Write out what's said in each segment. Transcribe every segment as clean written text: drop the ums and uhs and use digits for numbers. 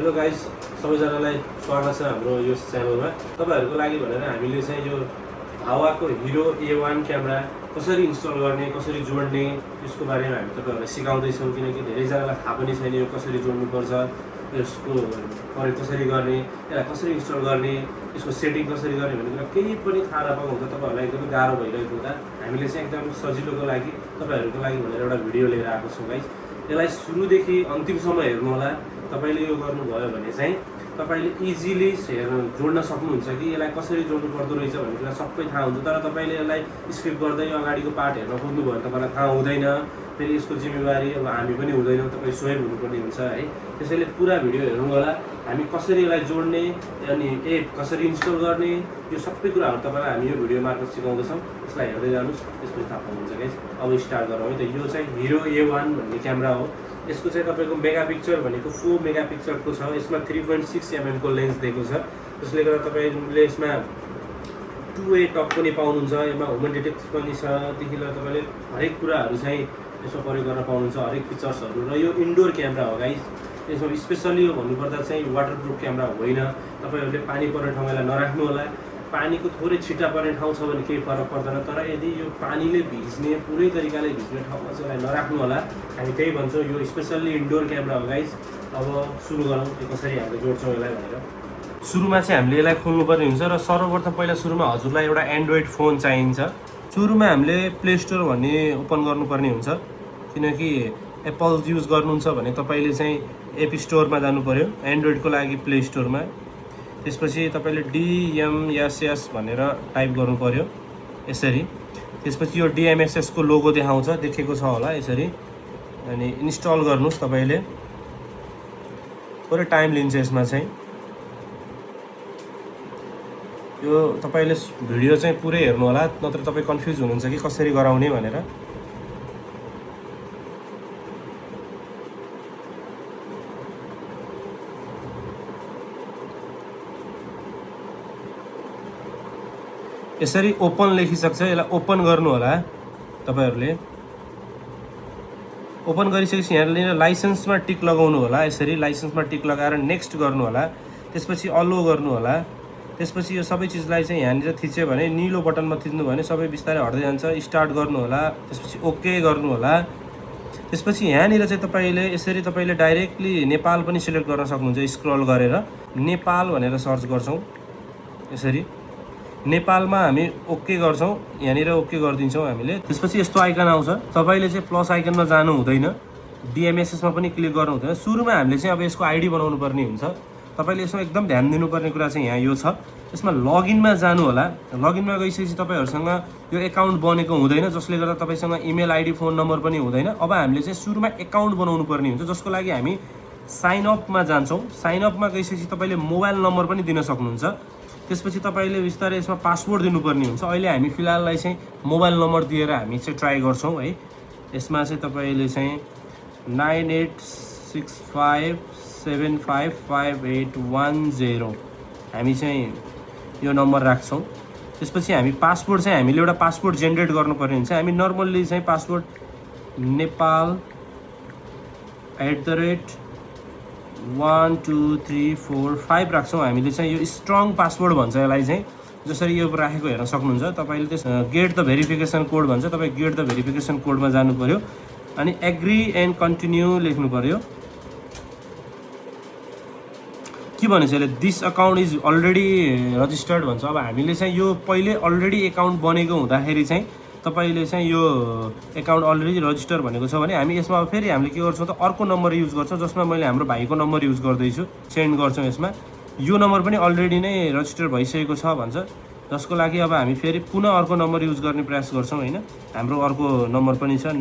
Hello guys, सबैजनालाई स्वागत छ हाम्रो यो च्यानलमा। तपाईहरुको लागि भनेर हामीले चाहिँ यो हावाको हिरो A1 क्यामेरा कसरी इन्स्टल गर्ने, कसरी जोड्ने यसको बारेमा हामी तपाईहरुलाई सिकाउँदै छौं। किनकि धेरै जनालाई थाहा पनि छैन यो कसरी जोड्नु पर्छ, यसको प्रयोग कसरी गर्ने, यसलाई कसरी इन्स्टल गर्ने, यसको सेटिङ कसरी गर्ने भन्ने कुरा केही पनि थाहा नपाएको हुँदा तपाईहरुलाई एकदमै गाह्रो भइरहेको हुँदा हामीले चाहिँ एकदम सजिलोको लागि तपाईहरुको लागि भनेर एउटा भिडियो लिएर आएको छौं गाइस। यसलाई सुरुदेखि अन्तिमसम्म हेर्नु होला। तपाईले यो गर्नुभयो भने चाहिँ तपाईले इजिली जोड्न सक्नुहुन्छ कि यसलाई कसरी जोड्नु पर्दो रहेछ भन्ने कुरा सबै थाहा हुन्छ। तर तपाईले यसलाई स्किप गर्दै अगाडिको पार्ट हेर्न खोज्नु भयो भने तपाईलाई थाहा हुँदैन। फेरि यसको जिम्मेवारी अब हामी पनि हुँदैनौँ, तपाई स्वयं हुनुपर्ने हुन्छ है। त्यसैले पुरा भिडियो हेर्नु होला। हामी कसरी यसलाई जोड्ने अनि एप कसरी इन्स्टल गर्ने यो सबै कुराहरू तपाईलाई हामी यो भिडियो मार्फत सिकाउँदैछौँ। यसलाई हेर्दै जानुस्, त्यसपछि थाहा पाउनुहुन्छ गाइस। अब स्टार्ट गरौँ है त। यो चाहिँ हिरो A1 भन्ने क्यामेरा हो। यसको चाहिँ तपाईको मेगापिक्सल भनेको 4 मेगापिक्सलको छ। यसमा 3.6 mm को लेन्स दिएको छ। त्यसले गर्दा तपाईले यसमा 2A टप पनि पाउनुहुन्छ। यसमा ह्युमन डिटेक्ट पनि छ। त्यसले गर्दा तपाईले हरेक कुराहरू चाहिँ यसमा प्रयोग गर्न पाउनुहुन्छ, हरेक फिचर्सहरू। र यो इन्डोर क्यामेरा हो गाइस। यसमा स्पेसली यो भन्नुपर्दा चाहिँ वाटरप्रुफ क्यामेरा होइन। तपाईहरुले पानी पर्ने ठाउँमा नराख्नु होला। पानीको थोरै छिटा पर्ने ठाउँ छ भने केही फरक पर्दैन। तर यदि यो पानीले भिज्ने पुरै तरिकाले भिज्ने ठाउँमा चाहिँ यसलाई नराख्नु होला। हामी त्यही भन्छौँ, यो स्पेसल्ली इन्डोर क्यामेरा हो गाइस। अब सुरु गरौँ यो कसरी हामीले जोड्छौँ यसलाई भनेर। सुरुमा चाहिँ हामीले यसलाई खोल्नुपर्ने हुन्छ र सर्वप्रथम पहिला सुरुमा हजुरलाई एउटा एन्ड्रोइड फोन चाहिन्छ। सुरुमा हामीले प्ले स्टोर भन्ने ओपन गर्नुपर्ने हुन्छ। किनकि एप्पल युज गर्नुहुन्छ भने तपाईले चाहिँ एप स्टोरमा जानु पर्यो। एन्ड्रोइडको लागि प्ले स्टोरमा, त्यसपछि तपाईले DMSS भनेर टाइप गर्नु पर्यो यसरी। त्यसपछि यो DMSS को लोगो देखाउँछ, देखेको छ होला यसरी। अनि इन्स्टल गर्नुस् तपाईले। थोरै टाइम लिन्छ यसमा चाहिँ। यो तपाईले भिडियो चाहिँ पुरै हेर्नु होला, नत्र तपाई कन्फ्युज हुनुहुन्छ कि कसरी गराउने भनेर। यसरी ओपन लेखिसक्छ, यसलाई ओपन गर्नु होला तपाईहरुले। ओपन गरिसकेपछि यहाँनिर लाइसेन्समा टिक लगाउनु होला। यसरी लाइसेन्समा टिक लगाएर नेक्स्ट गर्नु होला। त्यसपछि अलो गर्नु होला। त्यसपछि यो सबै चीजलाई चाहिँ यहाँनिर थिच्यो भने नीलो बटनमा थिच्नु भने सबै बिस्तारै हट्दै जान्छ। स्टार्ट गर्नु होला। त्यसपछि ओके गर्नु होला। त्यसपछि यहाँनिर चाहिँ तपाईले यसरी तपाईले डाइरेक्टली नेपाल पनि सिलेक्ट गर्न सक्नुहुन्छ। स्क्रल गरेर नेपाल भनेर सर्च गर्छौं। यसरी नेपालमा हामी ओके गर्छौं। यहाँनिर ओके गरिदिन्छौं हामीले। त्यसपछि यस्तो आइकन आउँछ। तपाईले चाहिँ प्लस आइकनमा जानु हुँदैन, DMSS मा पनि क्लिक गर्नु हुँदैन। सुरुमा हामीले चाहिँ अब यसको आइडी बनाउनु पर्ने हुन्छ। तपाईले यसमा एकदम ध्यान दिनुपर्ने कुरा चाहिँ यहाँ यो छ। यसमा लगइनमा जानु होला। लगइनमा गइसकेपछि तपाईहरुसँग यो अकाउन्ट बनेको हुँदैन, जसले गर्दा तपाईसँग इमेल आइडी फोन नम्बर पनि हुँदैन। अब हामीले चाहिँ सुरुमा अकाउन्ट बनाउनु पर्ने हुन्छ, जसको लागि हामी साइन अपमा जान्छौं। साइन अपमा गइसकेपछि तपाईले मोबाइल नम्बर पनि दिन सक्नुहुन्छ। त्यसपछि तपाईले बिस्तारै यसमा पासवर्ड दिनुपर्ने हुन्छ। अहिले हामी फिलहाललाई चाहिँ मोबाइल नम्बर दिएर हामी चाहिँ ट्राई गर्छौं है। यसमा चाहिँ तपाईले चाहिँ 9865755810 हामी चाहिँ यो नम्बर राख्छौं। त्यसपछि हामी पासवर्ड चाहिँ हामीले एउटा पासवर्ड जेनेरेट गर्नुपर्ने हुन्छ। हामी नर्मल्ली चाहिँ पासवर्ड नेपाल @12345 राख्छौं। हामीले चाहिँ यो स्ट्रङ पासवर्ड भन्छ यसलाई चाहिँ। जसरी यो राखेको हेर्न सक्नुहुन्छ। तपाईले त्यस गेट द भेरिफिकेसन कोड भन्छ। तपाई गेट द भेरिफिकेसन कोडमा जानु पर्यो। अनि एग्री एन्ड कन्टिन्यू लेख्नु पर्यो। के भन्छ यसले, this account is already registered भन्छ। अब हामीले चाहिँ यो पहिले अलरेडी अकाउन्ट बनेको हुँदाखेरि चाहिँ तपाईले चाहिँ यो अकाउन्ट अलरेडी रजिस्टर भनेको छ भने हामी यसमा फेरि हामीले के गर्छौं त अर्को नम्बर युज गर्छौं। जसमा मैले हाम्रो भाइको नम्बर युज गर्दै छु। सेन्ड गर्छौं यसमा। यो नम्बर पनि अलरेडी नै रजिस्टर भइसकेको छ भन्छ, जसको लागि अब हामी फेरि पुनः अर्को नम्बर युज गर्ने प्रयास गर्छौं हैन। हाम्रो अर्को नम्बर पनि छ।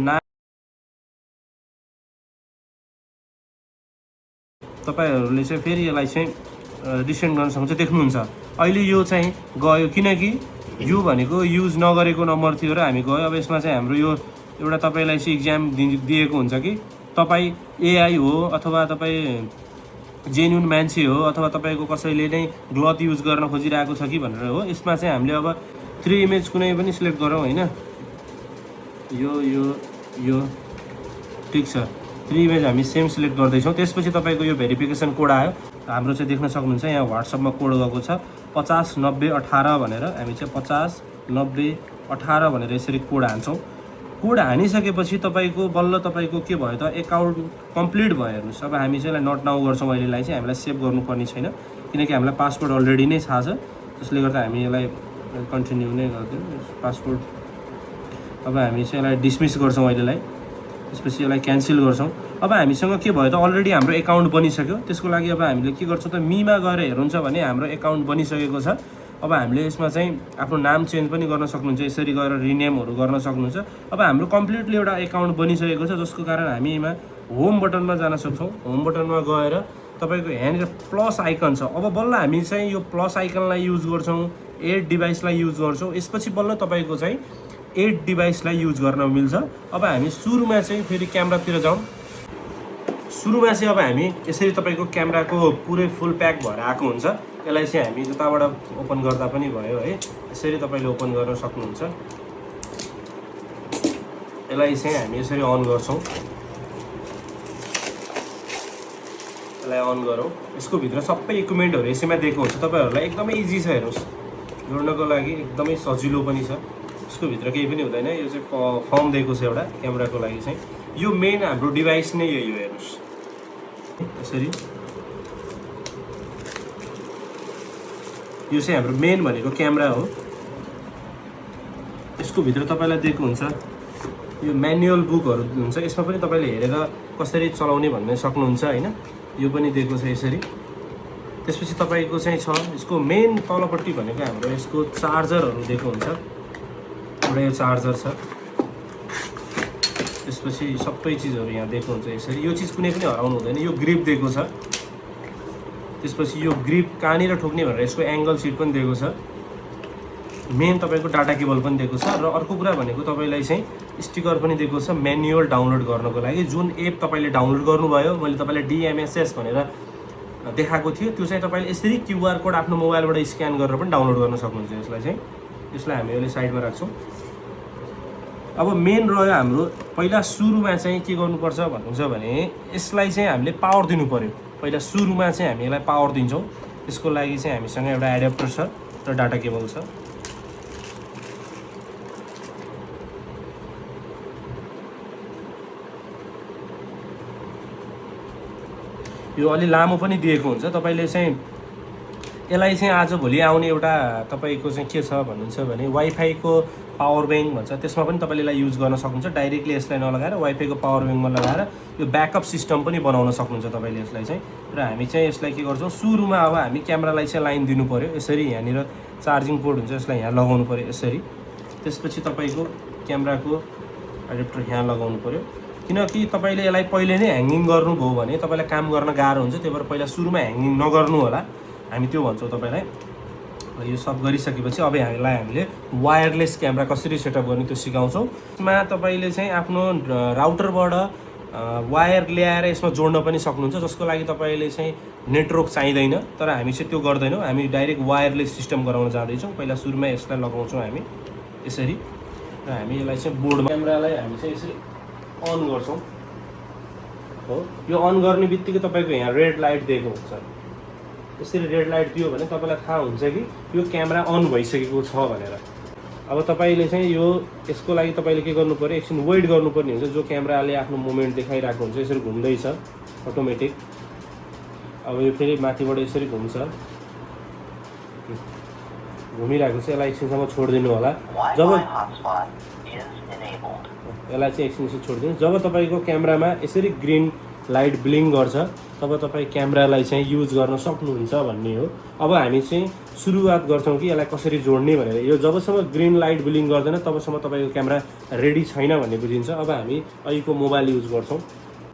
तपाईहरुले चाहिँ फेरि यसलाई चाहिँ रिसेन्ड गर्न सक्नुहुन्छ। देख्नुहुन्छ अहिले यो चाहिँ गयो, किनकि यो भनेको युज नगरेको नम्बर थियो र हामी गयो। अब यसमा चाहिँ हाम्रो यो एउटा तपाईलाई चाहिँ एक्जाम दिएको हुन्छ कि तपाई AI हो अथवा तपाई जेन्युन मान्छे हो अथवा तपाईको कसैले नै गलत युज गर्न खोजिरहेको छ कि भनेर हो। यसमा चाहिँ हामीले अब 3 इमेज कुनै पनि सिलेक्ट गरौँ हैन। यो ठीक छ। 3 इमेज हामी सेम सिलेक्ट गर्दैछौँ। त्यसपछि तपाईको यो भेरिफिकेसन कोड आयो। हाम्रो चाहिँ देख्न सक्नुहुन्छ यहाँ WhatsAppमा कोड गएको छ 50 90 18 भनेर। हामी चाहिँ 50 90 18 भनेर यसरी कोड हान्छौँ। कोड हानिसकेपछि तपाईँको बल्ल तपाईँको के भयो त एकाउन्ट कम्प्लिट भयो। हेर्नुहोस् अब हामी चाहिँ यसलाई नट नाउ गर्छौँ। अहिलेलाई चाहिँ हामीलाई सेभ गर्नुपर्ने छैन किनकि हामीलाई पासवर्ड अलरेडी नै थाहा छ, जसले गर्दा हामी यसलाई कन्टिन्यू नै गरिदिउँ पासवर्ड। अब हामी चाहिँ यसलाई डिसमिस गर्छौँ अहिलेलाई, त्यसपछि यसलाई क्यान्सल गर्छौँ। अब हामीसँग के भयो त अलरेडी हाम्रो एकाउन्ट बनिसक्यो। त्यसको लागि अब हामीले के गर्छौँ त मीमा गएर हेर्नुहुन्छ भने हाम्रो एकाउन्ट बनिसकेको छ। अब हामीले यसमा चाहिँ आफ्नो नाम चेन्ज पनि गर्न सक्नुहुन्छ, यसरी गएर रिनेमहरू गर्न सक्नुहुन्छ। अब हाम्रो कम्प्लिटली एउटा एकाउन्ट बनिसकेको छ, जसको कारण हामी यहीँमा होम बटनमा जान सक्छौँ। होम बटनमा गएर तपाईँको यहाँनिर प्लस आइकन छ। अब बल्ल हामी चाहिँ यो प्लस आइकनलाई युज गर्छौँ, एड डिभाइसलाई युज गर्छौँ। यसपछि बल्ल तपाईँको चाहिँ एड डिभाइसलाई युज गर्न मिल्छ। अब हामी सुरुमा चाहिँ फेरि क्यामेरातिर जाउँ। सुरुमा चाहिँ अब हामी यसरी तपाईँको क्यामेराको पुरै फुल प्याक भएर आएको हुन्छ। यसलाई चाहिँ हामी जताबाट ओपन गर्दा पनि भयो है, यसरी तपाईँले ओपन गर्न सक्नुहुन्छ। यसलाई चाहिँ हामी यसरी अन गर्छौँ। यसलाई अन गरौँ। यसको भित्र सबै इक्विपमेन्टहरू यसैमा दिएको हुन्छ। तपाईँहरूलाई एकदमै इजी छ, हेर्नुहोस् जोड्नको लागि एकदमै सजिलो पनि छ। यसको भित्र केही पनि हुँदैन। यो चाहिँ फर्म दिएको छ एउटा क्यामेराको लागि चाहिँ। यो मेन हाम्रो डिभाइस नै यही हो, हेर्नुहोस् यसरी। यो चाहिँ हाम्रो मेन भनेको क्यामेरा हो। यसको भित्र तपाईँलाई दिएको हुन्छ यो म्यानुअल बुकहरू हुन्छ, यसमा पनि तपाईँले हेरेर कसरी चलाउने भन्ने सक्नुहुन्छ होइन। यो पनि दिएको छ यसरी। त्यसपछि तपाईँको चाहिँ छ यसको मेन तलपट्टि भनेको हाम्रो यसको चार्जरहरू दिएको हुन्छ। एउटा यो चार्जर छ, त्यसपछि सबै चिजहरू यहाँ दिएको हुन्छ यसरी। यो चिज कुनै पनि हराउनु हुँदैन। यो ग्रिप दिएको छ, त्यसपछि यो ग्रिप कहाँनिर ठोक्ने भनेर यसको एङ्गल सिट पनि दिएको छ। मेन तपाईँको डाटा केबल पनि दिएको छ। र अर्को कुरा भनेको तपाईँलाई चाहिँ स्टिकर पनि दिएको छ म्यानुअल डाउनलोड गर्नको लागि। जुन एप तपाईँले डाउनलोड गर्नुभयो, मैले तपाईँलाई DMSS भनेर देखाएको थियो, त्यो चाहिँ तपाईँले यसरी QR कोड आफ्नो मोबाइलबाट स्क्यान गरेर पनि डाउनलोड गर्न सक्नुहुन्छ। यसलाई चाहिँ यसलाई हामी अहिले साइडमा राख्छौँ। अब मेन रह्यो हाम्रो पहिला सुरुमा चाहिँ के गर्नुपर्छ भन्नुहुन्छ भने यसलाई चाहिँ हामीले पावर दिनु पऱ्यो। पहिला सुरुमा चाहिँ हामी यसलाई पावर दिन्छौँ। त्यसको लागि चाहिँ हामीसँग एउटा एडाप्टर छ र डाटा केबल छ। यो अलि लामो पनि दिएको हुन्छ। तपाईँले चाहिँ यसलाई चाहिँ आजभोलि आउने एउटा तपाईँको चाहिँ के छ भन्नुहुन्छ भने वाइफाईको पावर ब्याङ्क भन्छ, त्यसमा पनि तपाईँले यसलाई युज गर्न सक्नुहुन्छ। डाइरेक्टली यसलाई नलगाएर वाइफाईको पावर ब्याङ्कमा लगाएर यो ब्याकअप सिस्टम पनि बनाउन सक्नुहुन्छ तपाईँले यसलाई चाहिँ। र हामी चाहिँ यसलाई के गर्छौँ सुरुमा अब हामी क्यामेरालाई चाहिँ लाइन दिनु पऱ्यो। यसरी यहाँनिर चार्जिङ पोर्ट हुन्छ, यसलाई यहाँ लगाउनु पऱ्यो यसरी। त्यसपछि तपाईँको क्यामेराको एडाप्टर यहाँ लगाउनु पऱ्यो। किनकि तपाईँले यसलाई पहिले नै ह्याङ्गिङ गर्नुभयो भने तपाईँलाई काम गर्न गाह्रो हुन्छ। त्यही भएर पहिला सुरुमा ह्याङ्गिङ नगर्नु होला, हामी त्यो भन्छौँ तपाईँलाई। यो सब गरिसकेपछि अब हामीले वायरलेस क्यामेरा कसरी सेटअप गर्ने त्यो सिकाउँछौँ। यसमा तपाईँले चाहिँ आफ्नो राउटरबाट वायर ल्याएर यसमा जोड्न पनि सक्नुहुन्छ, जसको लागि तपाईँले चाहिँ नेटवर्क चाहिँदैन। तर हामी चाहिँ त्यो गर्दैनौँ, हामी डाइरेक्ट वायरलेस सिस्टम गराउन जाँदैछौँ। पहिला सुरुमा यसलाई लगाउँछौँ हामी यसरी, र हामी यसलाई चाहिँ बोर्डमा क्यामेरालाई हामी चाहिँ यसरी अन गर्छौँ हो। यो अन गर्ने बित्तिकै तपाईँको यहाँ रेड लाइट दिएको हुन्छ। यसरी रेड लाइट दियो भने तपाईँलाई थाहा हुन्छ कि यो क्यामेरा अन भइसकेको छ भनेर। अब तपाईँले चाहिँ यसको लागि तपाईँले के गर्नु पऱ्यो, एकछिन वेट गर्नुपर्ने हुन्छ। जो क्यामेराले आफ्नो मुभमेन्ट देखाइरहेको हुन्छ यसरी घुम्दैछ अटोमेटिक। अब यो फेरि माथिबाट यसरी घुम्छ, घुमिरहेको छ। यसलाई एकछिनसम्म छोडिदिनु होला। जब यसलाई चाहिँ एकछिन छोडिदिनु, जब तपाईँको क्यामेरामा यसरी ग्रिन लाइट ब्लिङ गर्छ तब तपाईँ क्यामेरालाई चाहिँ युज गर्न सक्नुहुन्छ भन्ने हो। अब हामी चाहिँ सुरुवात गर्छौँ कि यसलाई कसरी जोड्ने भनेर। यो जबसम्म ग्रिन लाइट ब्लिङ गर्दैन तबसम्म तपाईँको क्यामेरा रेडी छैन भन्ने बुझिन्छ। अब हामी अहिलेको मोबाइल युज गर्छौँ।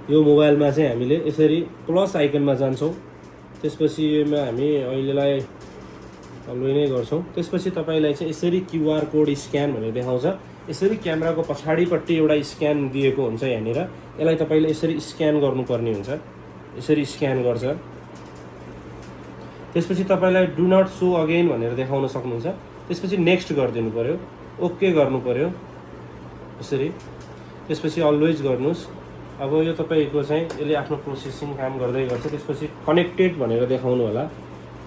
यो मोबाइलमा चाहिँ हामीले यसरी प्लस आइकनमा जान्छौँ, त्यसपछि यसमा हामी अहिलेलाई अल्वे नै गर्छौँ। त्यसपछि तपाईँलाई चाहिँ यसरी QR कोड स्क्यान भनेर देखाउँछ। यसरी क्यामेराको पछाडिपट्टि एउटा स्क्यान दिएको हुन्छ यहाँनिर। यसलाई तपाईँले यसरी स्क्यान गर्नुपर्ने हुन्छ, यसरी स्क्यान गर्छ। त्यसपछि तपाईँलाई डु नट सो अगेन भनेर देखाउन सक्नुहुन्छ। त्यसपछि नेक्स्ट गरिदिनु पऱ्यो, ओके गर्नु पऱ्यो यसरी। त्यसपछि अलवेज गर्नुहोस्, अब यो तपाईँको चाहिँ यसले आफ्नो प्रोसेसिङ काम गर्दै गर्छ। त्यसपछि कनेक्टेड भनेर देखाउनु होला,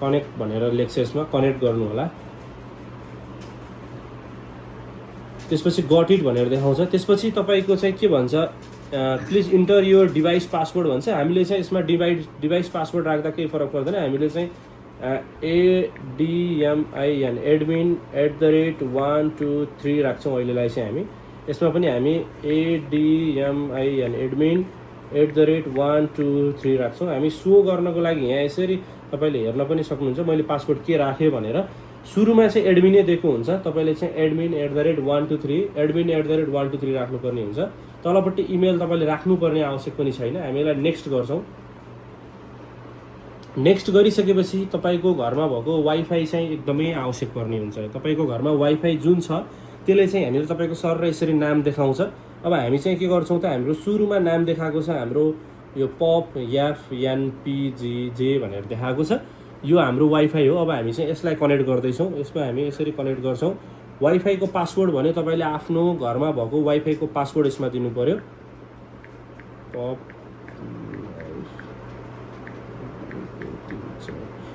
कनेक्ट भनेर लेख्छ, यसमा कनेक्ट गर्नु होला। त्यसपछि गट इट भनेर देखाउँछ। त्यसपछि तपाईँको चाहिँ के भन्छ, please enter your device password भन्छ। हामीले चाहिँ यसमा डिभाइस पासवर्ड राख्दा केही फरक पर्दैन। हामीले चाहिँ ADMIN admin@123 राख्छौँ अहिलेलाई चाहिँ हामी। यसमा पनि हामी ADMIN admin@123 राख्छौँ। हामी सो गर्नको लागि यहाँ यसरी तपाईँले हेर्न पनि सक्नुहुन्छ मैले पासवर्ड के राखेँ भनेर। सुरुमा चाहिँ एडमिनै दिएको हुन्छ, तपाईँले चाहिँ admin@123 राख्नुपर्ने हुन्छ। तलपट्टि इमेल तपाईँले राख्नुपर्ने आवश्यक पनि छैन। हामी यसलाई नेक्स्ट गर्छौँ। नेक्स्ट गरिसकेपछि तपाईँको घरमा भएको वाइफाई चाहिँ एकदमै आवश्यक पर्ने हुन्छ। तपाईँको घरमा वाइफाई जुन छ त्यसले चाहिँ यहाँनिर तपाईँको सर र यसरी नाम देखाउँछ। अब हामी चाहिँ के गर्छौँ त, हाम्रो सुरुमा नाम देखाएको छ हाम्रो यो पप FNPGJ भनेर देखाएको छ, यो हाम्रो वाइफाई हो। अब हामी चाहिँ यसलाई कनेक्ट गर्दैछौँ। यसमा हामी यसरी कनेक्ट गर्छौँ। वाइफाईको पासवर्ड भन्यो तपाईँले आफ्नो घरमा भएको वाइफाईको पासवर्ड यसमा दिनु पर्यो।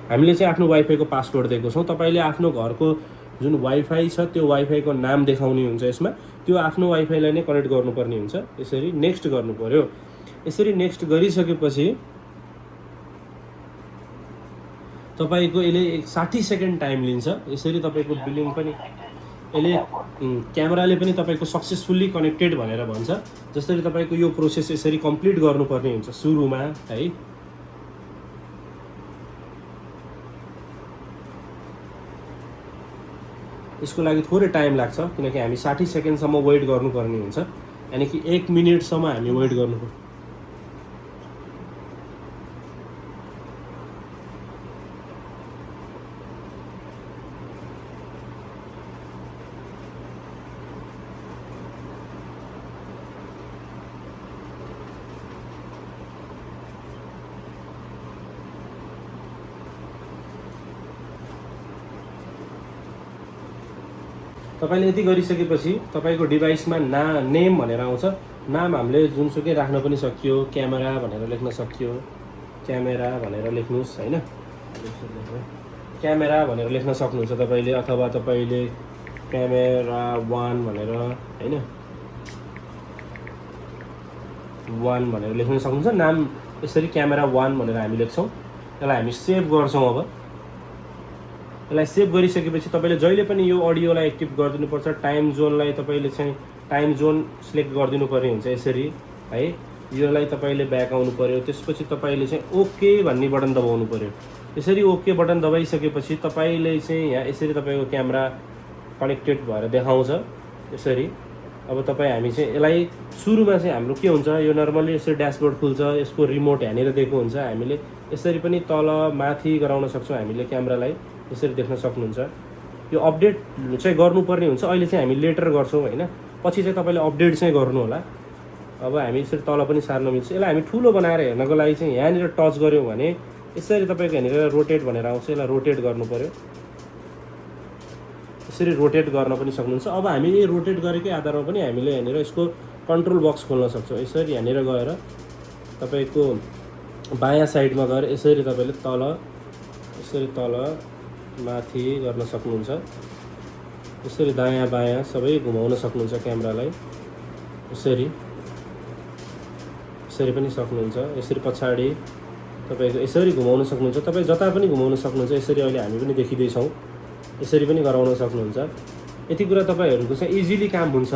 हामीले चाहिँ आफ्नो वाइफाईको पासवर्ड दिएको छौँ। तपाईँले आफ्नो घरको जुन वाइफाई छ त्यो वाइफाईको नाम देखाउने हुन्छ यसमा, त्यो आफ्नो वाइफाईलाई नै कनेक्ट गर्नुपर्ने हुन्छ। यसरी नेक्स्ट गर्नु पर्यो। यसरी नेक्स्ट गरिसकेपछि तपाईँको यसले 60 सेकेन्ड टाइम लिन्छ। यसरी तपाईँको बिलिङ पनि यसले क्यामेराले पनि तपाईँको सक्सेसफुल्ली कनेक्टेड भनेर भन्छ। जसरी तपाईँको यो प्रोसेस यसरी कम्प्लिट गर्नुपर्ने हुन्छ सुरुमा है। यसको लागि थोरै टाइम लाग्छ किनकि हामी 60 सेकेन्डसम्म वेट गर्नुपर्ने हुन्छ, यानि कि 1 मिनटसम्म हामी वेट गर्नुपर्छ। तपाईँले यति गरिसकेपछि तपाईँको डिभाइसमा नेम भनेर आउँछ। नाम हामीले जुनसुकै राख्न पनि सकियो, क्यामेरा भनेर लेख्न सकियो, क्यामेरा भनेर लेख्नुहोस् हैन, क्यामेरा भनेर लेख्न सक्नुहुन्छ तपाईँले, अथवा तपाईँले क्यामेरा 1 भनेर हैन 1 भनेर लेख्न सक्नुहुन्छ। नाम यसरी क्यामेरा 1 भनेर हामी लेख्छौँ। यसलाई हामी सेभ गर्छौँ। अब यसलाई सेभ गरिसकेपछि तपाईँले जहिले पनि यो अडियोलाई एक्टिभ गरिदिनुपर्छ। टाइम जोनलाई तपाईँले चाहिँ टाइम जोन सिलेक्ट गरिदिनु पर्ने हुन्छ यसरी है। योलाई तपाईँले ब्याक आउनु पर्यो। त्यसपछि तपाईँले चाहिँ ओके भन्ने बटन दबाउनु पर्यो। यसरी ओके बटन दबाइसकेपछि तपाईँले चाहिँ यहाँ यसरी तपाईँको क्यामेरा कनेक्टेड भएर देखाउँछ यसरी। अब हामी चाहिँ यसलाई सुरुमा चाहिँ हाम्रो के हुन्छ, यो नर्मली यसरी ड्यासबोर्ड खुल्छ, यसको रिमोट यहाँनिर दिएको हुन्छ। हामीले यसरी पनि तल माथि गराउन सक्छौँ। हामीले क्यामेरालाई यसरी देख्न सक्नुहुन्छ। यो अपडेट चाहिँ गर्नुपर्ने हुन्छ। अहिले चाहिँ हामी लेटर गर्छौँ हैन, पछि चाहिँ तपाईँले अपडेट चाहिँ गर्नु होला। अब हामी यसरी तल पनि सार्न मिल्छ। यसलाई हामी ठुलो बनाएर हेर्नको लागि चाहिँ यहाँनिर टच गऱ्यौँ भने यसरी तपाईँको यहाँनिर रोटेट भनेर आउँछ। यसलाई रोटेट गर्नु पर्यो। यसरी रोटेट गर्न पनि सक्नुहुन्छ। अब हामी यो रोटेट गरेकै आधारमा पनि हामीले यहाँनिर यसको कन्ट्रोल बक्स खोल्न सक्छौँ। यसरी यहाँनिर गएर तपाईँको बायाँ साइडमा गएर यसरी तपाईँले यसरी तल माथि गर्न सक्नुहुन्छ। यसरी दायाँ बायाँ सबै घुमाउन सक्नुहुन्छ क्यामेरालाई। यसरी पनि सक्नुहुन्छ। यसरी पछाडि तपाईँको यसरी घुमाउन सक्नुहुन्छ। तपाईँ जता पनि घुमाउन सक्नुहुन्छ। यसरी अहिले हामी पनि देखिँदैछौँ। यसरी पनि गराउन सक्नुहुन्छ। यति कुरा तपाईँहरूको चाहिँ इजिली काम हुन्छ।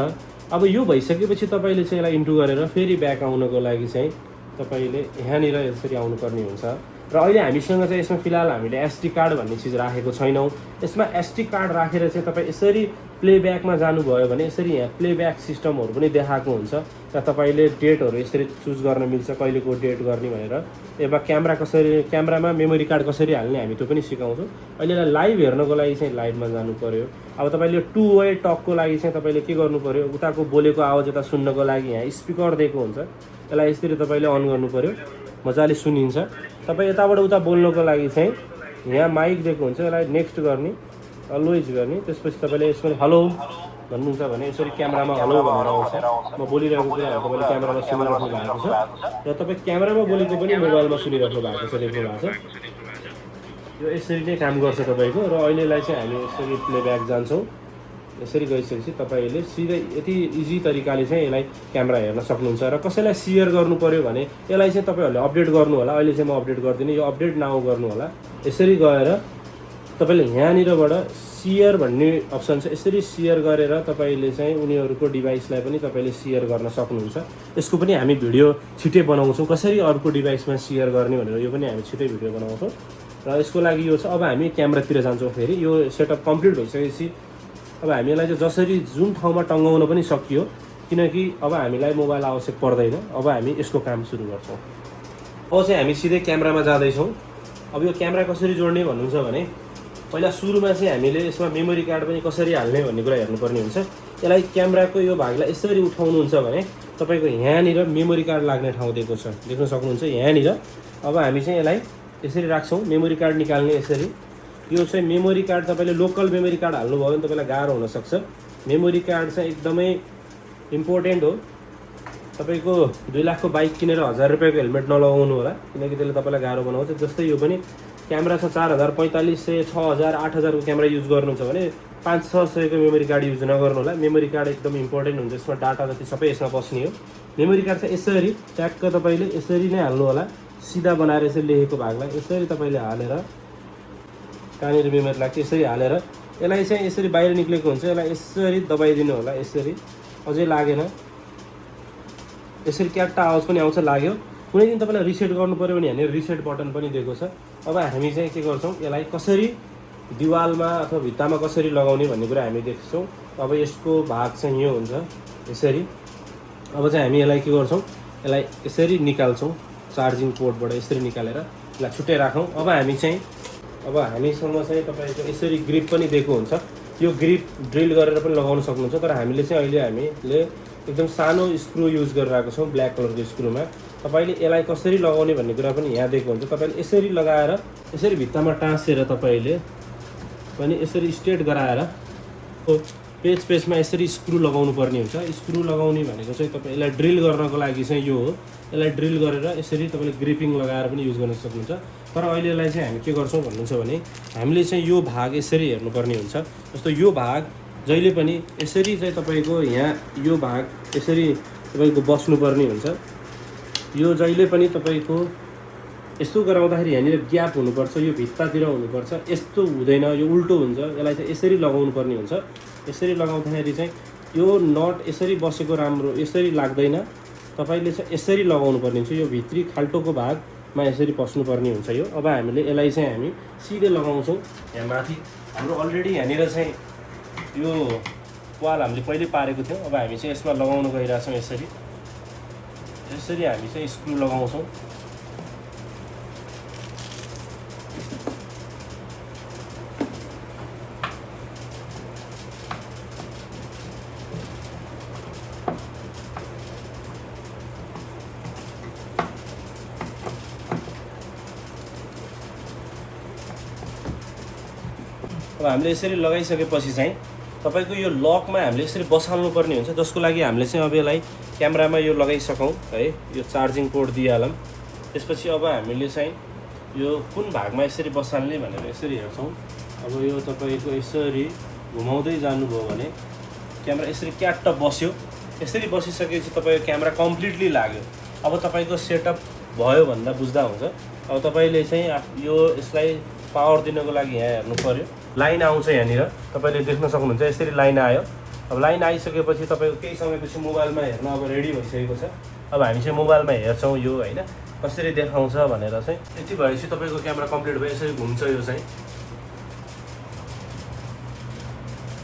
अब यो भइसकेपछि तपाईँले चाहिँ यसलाई इन्टु गरेर फेरि ब्याक आउनको लागि चाहिँ तपाईँले यहाँनिर यसरी आउनुपर्ने हुन्छ। र अहिले हामीसँग चाहिँ यसमा फिलहाल हामीले एसडी कार्ड भन्ने चिज राखेको छैनौँ। यसमा एसडी कार्ड राखेर चाहिँ तपाईँ यसरी प्लेब्याकमा जानुभयो भने यसरी यहाँ प्लेब्याक सिस्टमहरू पनि देखाएको हुन्छ। त्यहाँ तपाईँले डेटहरू यसरी चुज गर्न मिल्छ, कहिलेको डेट गर्ने भनेर। एबा क्यामेरामा मेमोरी कार्ड कसरी हाल्ने हामी त्यो पनि सिकाउँछौँ। अहिले लाइभ हेर्नको लागि चाहिँ लाइभमा जानु पर्यो। अब तपाईँले 2 वे टकको लागि चाहिँ तपाईँले के गर्नु पर्यो, उताको बोलेको आवाज यता सुन्नको लागि यहाँ स्पिकर दिएको हुन्छ। यसलाई यसरी तपाईँले अन गर्नु पर्यो, मजाले सुनिन्छ। तपाईँ यताबाट उता बोल्नको लागि चाहिँ यहाँ माइक दिएको हुन्छ। यसलाई नेक्स्ट गर्ने, अलवेज गर्ने। त्यसपछि तपाईँले यसमा हेलो भन्नुहुन्छ भने यसरी क्यामेरामा हलो भनेर आउँछ। म बोलिरहेको कुराहरू तपाईँले क्यामेरामा सुनिराख्नु भएको छ र तपाईँ क्यामेरामा बोलेको पनि मोबाइलमा सुनिराख्नु भएको छ, देख्नु भएको छ। यो यसरी नै काम गर्छ तपाईँको। र अहिलेलाई चाहिँ हामी यसरी प्लेब्याक जान्छौँ। यसरी गइसकेपछि तपाईँले सिधै यति इजी तरिकाले चाहिँ यसलाई क्यामेरा हेर्न सक्नुहुन्छ। र कसैलाई सेयर गर्नु पऱ्यो भने यसलाई चाहिँ तपाईँहरूले अपडेट गर्नु होला। अहिले चाहिँ म अपडेट गर्दिनँ, यो अपडेट नाउ गर्नु होला। यसरी गएर तपाईँले यहाँनिरबाट सेयर भन्ने अप्सन छ, यसरी सेयर गरेर तपाईँले चाहिँ उनीहरूको डिभाइसलाई पनि तपाईँले सेयर गर्न सक्नुहुन्छ। यसको पनि हामी भिडियो छिट्टै बनाउँछौँ, कसरी अर्को डिभाइसमा सेयर गर्ने भनेर यो पनि हामी छिट्टै भिडियो बनाउँछौँ। र यसको लागि यो छ। अब हामी क्यामेरातिर जान्छौँ। फेरि यो सेटअप कम्प्लिट भइसकेपछि अब हामीलाई चाहिँ जसरी जुन ठाउँमा टङ्गाउन पनि सकियो, किनकि अब हामीलाई मोबाइल आवश्यक पर्दैन। अब हामी यसको काम सुरु गर्छौँ। अब चाहिँ हामी सिधै क्यामेरामा जाँदैछौँ। अब यो क्यामेरा कसरी जोड्ने भन्नुहुन्छ भने पहिला सुरुमा चाहिँ हामीले यसमा मेमोरी कार्ड पनि कसरी हाल्ने भन्ने कुरा हेर्नुपर्ने हुन्छ। यसलाई क्यामेराको यो भागलाई यसरी उठाउनुहुन्छ भने तपाईँको यहाँनिर मेमोरी कार्ड लाग्ने ठाउँ दिएको छ, देख्न सक्नुहुन्छ यहाँनिर। अब हामी चाहिँ यसलाई यसरी राख्छौँ, मेमोरी कार्ड निकाल्ने यसरी। यो चाहिँ मेमोरी कार्ड तपाईँले लोकल मेमोरी कार्ड हाल्नुभयो भने तपाईँलाई गाह्रो हुनसक्छ। मेमोरी कार्ड चाहिँ एकदमै इम्पोर्टेन्ट हो। तपाईँको 2 लाखको बाइक किनेर 1000 रुपियाँको हेलमेट नलगाउनु होला, किनकि त्यसले तपाईँलाई गाह्रो बनाउँछ। जस्तै यो पनि क्यामेरा छ 4000, 4500, 6000, 8000को क्यामेरा युज गर्नुहुन्छ भने 500-600 को मेमोरी कार्ड युज नगर्नु होला। मेमोरी कार्ड एकदम इम्पोर्टेन्ट हुन्छ, यसमा डाटा जति सबै यसमा बस्ने हो। मेमोरी कार्ड चाहिँ यसरी ट्याक्क तपाईँले यसरी नै हाल्नु होला, सिधा बनाएर यसरी लेखेको भागलाई यसरी तपाईँले हालेर कहाँनिर मेमोरी लाग्छ यसरी हालेर यसलाई चाहिँ यसरी बाहिर निक्लेको हुन्छ, यसलाई यसरी दबाइदिनु होला। यसरी अझै लागेन, यसरी क्याट्टा आवाज पनि आउँछ, लाग्यो। कुनै दिन तपाईँलाई रिसेट गर्नु पऱ्यो भने यहाँनिर रिसेट बटन पनि दिएको छ। अब हामी चाहिँ के गर्छौँ, यसलाई कसरी दिवालमा अथवा भित्तामा कसरी लगाउने भन्ने कुरा हामी देख्छौँ। अब यसको भाग चाहिँ यो हुन्छ यसरी। अब चाहिँ हामी यसलाई के गर्छौँ, यसलाई यसरी निकाल्छौँ चार्जिङ पोर्टबाट, यसरी निकालेर यसलाई छुट्टै राखौँ। अब हामी चाहिँ हामीसँग चाहिँ तपाईँको यसरी ग्रिप पनि दिएको हुन्छ। यो ग्रिप ड्रिल गरेर पनि लगाउन सक्नुहुन्छ, तर हामीले चाहिँ अहिले हामीले एकदम सानो स्क्रु युज गरिरहेको छौँ, ब्ल्याक कलरको स्क्रुमा। तपाईँले यसलाई कसरी लगाउने भन्ने कुरा पनि यहाँ दिएको हुन्छ। तपाईँले यसरी लगाएर यसरी भित्तामा टाँसेर तपाईँले पनि यसरी स्ट्रेट गराएर पेजमा यसरी स्क्रु लगाउनु पर्ने हुन्छ। स्क्रु लगाउने भनेको चाहिँ तपाईँ यसलाई ड्रिल गर्नको लागि चाहिँ यो हो। यसलाई ड्रिल गरेर यसरी तपाईँले ग्रिपिङ लगाएर पनि युज गर्न सक्नुहुन्छ। तर अहिलेलाई चाहिँ हामी के गर्छौँ भन्नुहुन्छ भने हामीले चाहिँ यो भाग यसरी हेर्नुपर्ने हुन्छ। जस्तो यो भाग जहिले पनि यसरी चाहिँ तपाईँको यहाँ यो भाग यसरी तपाईँको बस्नुपर्ने हुन्छ। यो जहिले पनि तपाईँको यस्तो गराउँदाखेरि यहाँनिर ग्याप हुनुपर्छ, यो भित्तातिर हुनुपर्छ, यस्तो हुँदैन, यो उल्टो हुन्छ। यसलाई चाहिँ यसरी लगाउनु पर्ने हुन्छ। यसरी लगाउँदाखेरि चाहिँ यो नट यसरी बसेको राम्रो यसरी लाग्दैन, तपाईँले चाहिँ यसरी लगाउनु पर्ने हुन्छ। यो भित्री खाल्टोको भागमा यसरी पस्नुपर्ने हुन्छ यो। अब हामीले यसलाई चाहिँ हामी सिधै लगाउँछौँ यहाँ माथि। हाम्रो अलरेडी यहाँनिर चाहिँ यो वाल हामीले पहिले पारेको थियौँ। अब हामी चाहिँ यसमा लगाउन गइरहेछौँ। यसरी हामी चाहिँ स्क्रु लगाउँछौँ। अब हामीले यसरी लगाइसकेपछि चाहिँ तपाईँको यो लकमा हामीले यसरी बसाल्नु पर्ने हुन्छ, जसको लागि हामीले चाहिँ अब यसलाई क्यामेरामा यो लगाइसकौँ है। यो चार्जिङ पोर्ट दिइहालौँ। त्यसपछि अब हामीले चाहिँ यो कुन भागमा यसरी बसाल्ने भनेर यसरी हेर्छौँ। अब यो तपाईँको यसरी घुमाउँदै जानुभयो भने क्यामेरा यसरी क्याट्ट बस्यो। यसरी बसिसकेपछि तपाईँको क्यामेरा कम्प्लिटली लाग्यो। अब तपाईँको सेटअप भयो भन्दा बुझ्दा हुन्छ। अब तपाईँले चाहिँ यो यसलाई पावर दिनको लागि यहाँ हेर्नु पऱ्यो, लाइन आउँछ यहाँनिर, तपाईँले देख्न सक्नुहुन्छ। यसरी लाइन आयो। अब लाइन आइसकेपछि तपाईँको केही समयपछि मोबाइलमा हेर्न अब रेडी भइसकेको छ। अब हामी चाहिँ मोबाइलमा हेर्छौँ यो होइन कसरी देखाउँछ भनेर चाहिँ। यति भएपछि तपाईँको क्यामेरा कम्प्लिट भयो। यसरी घुम्छ यो चाहिँ,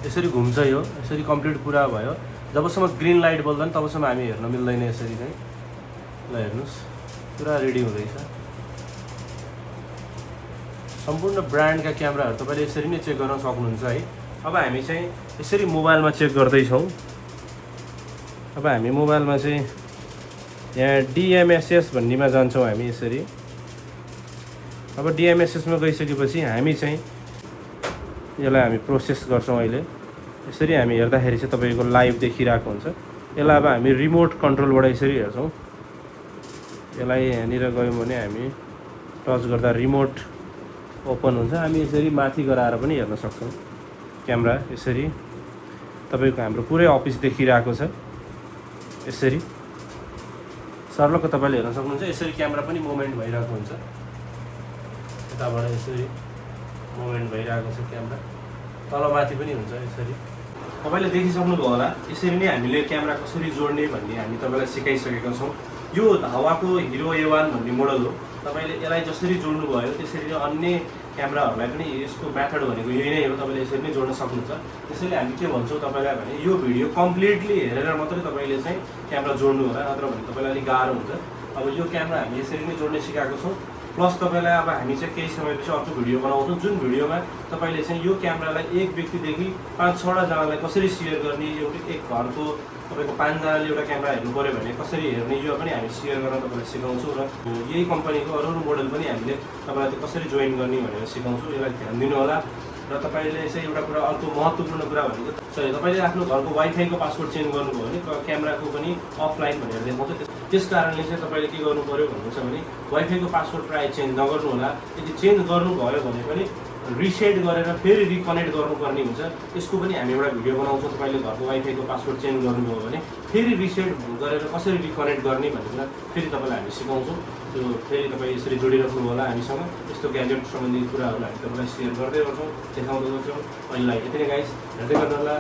यसरी घुम्छ यो, यसरी कम्प्लिट पुरा भयो। जबसम्म ग्रिन लाइट बोल्दैन तबसम्म हामी हेर्न मिल्दैन। यसरी चाहिँ ल हेर्नुहोस् पुरा रेडी हुँदैछ। सम्पूर्ण ब्रान्डका क्यामेराहरू तपाईँले यसरी नै चेक गर्न सक्नुहुन्छ है। अब हामी चाहिँ यसरी मोबाइलमा चेक गर्दैछौँ। अब हामी मोबाइलमा चाहिँ यहाँ DMSS भन्नेमा जान्छौँ हामी यसरी। अब DMSSमा गइसकेपछि हामी चाहिँ यसलाई हामी प्रोसेस गर्छौँ अहिले। यसरी हामी हेर्दाखेरि चाहिँ तपाईँको लाइभ देखिरहेको हुन्छ। यसलाई अब हामी रिमोट कन्ट्रोलबाट यसरी हेर्छौँ। यसलाई यहाँनिर गयौँ भने हामी टच गर्दा रिमोट ओपन हुन्छ। हामी यसरी माथि गराएर पनि हेर्न सक्छौँ। क्यामेरा यसरी तपाईँको हाम्रो पुरै अफिस देखिरहेको छ। यसरी सर्लक्क तपाईँले हेर्न सक्नुहुन्छ। यसरी क्यामेरा पनि मुभमेन्ट भइरहेको हुन्छ। यताबाट यसरी मुभमेन्ट भइरहेको छ क्यामेरा। तलमाथि पनि हुन्छ यसरी। तपाईँले देखिसक्नुभयो होला। यसरी नै हामीले क्यामेरा कसरी जोड्ने भन्ने हामी तपाईँलाई सिकाइसकेका छौँ। यो धावाको हिरो A1 भन्ने मोडल हो। तपाईँले यसलाई जसरी जोड्नुभयो त्यसरी नै अन्य क्यामेराहरूलाई पनि यसको मेथड भनेको यही नै हो। तपाईँले यसरी नै जोड्न सक्नुहुन्छ। त्यसैले हामी के भन्छौँ तपाईँलाई भने यो भिडियो कम्प्लिटली हेरेर मात्रै तपाईँले चाहिँ क्यामेरा जोड्नु होला, नत्र भने तपाईँलाई अलिक गाह्रो हुन्छ। अब यो क्यामेरा हामी यसरी नै जोड्न सिकाएको छौँ। प्लस तपाईँलाई अब हामी चाहिँ केही समयपछि अर्को भिडियो बनाउँछौँ, जुन भिडियोमा तपाईँले चाहिँ यो क्यामेरालाई एक व्यक्तिदेखि 5-6 जनालाई कसरी सेयर गर्ने, एक घरको तपाईँको 5 जनाले एउटा क्यामेरा हेर्नु पऱ्यो भने कसरी हेर्ने, यो पनि हामी सेयर गर्न तपाईँलाई सिकाउँछौँ। र यही कम्पनीको अरू मोडल पनि हामीले तपाईँलाई कसरी जोइन गर्ने भनेर सिकाउँछौँ। यसलाई ध्यान दिनु होला। र तपाईँले चाहिँ एउटा कुरा, अर्को महत्त्वपूर्ण कुरा भनेको तपाईँले आफ्नो घरको वाइफाईको पासवर्ड चेन्ज गर्नुभयो भने क्यामेराको पनि अफलाइन भनेर देखाउँछ। त्यस कारणले चाहिँ तपाईँले के गर्नु पऱ्यो भन्नुहुन्छ भने वाइफाईको पासवर्ड प्रायः चेन्ज नगर्नु होला। यदि चेन्ज गर्नुभयो भने पनि रिसेट गरेर फेरि रिकनेक्ट गर्नुपर्ने हुन्छ। यसको पनि हामी एउटा भिडियो बनाउँछौँ। तपाईँले घरको वाइफाईको पासवर्ड चेन्ज गर्नुभयो भने फेरि रिसेट गरेर कसरी रिकनेक्ट गर्ने भन्ने कुरा फेरि तपाईँलाई हामी सिकाउँछौँ। त्यो फेरि तपाईँ यसरी जोडिराख्नु होला हामीसँग। यस्तो ग्याजेट सम्बन्धी कुराहरू हामी तपाईँलाई सेयर गर्दै गर्छौँ, देखाउँदै गर्छौँ। अहिलेलाई यति नै गाइस, हेर्दै गर्नु होला।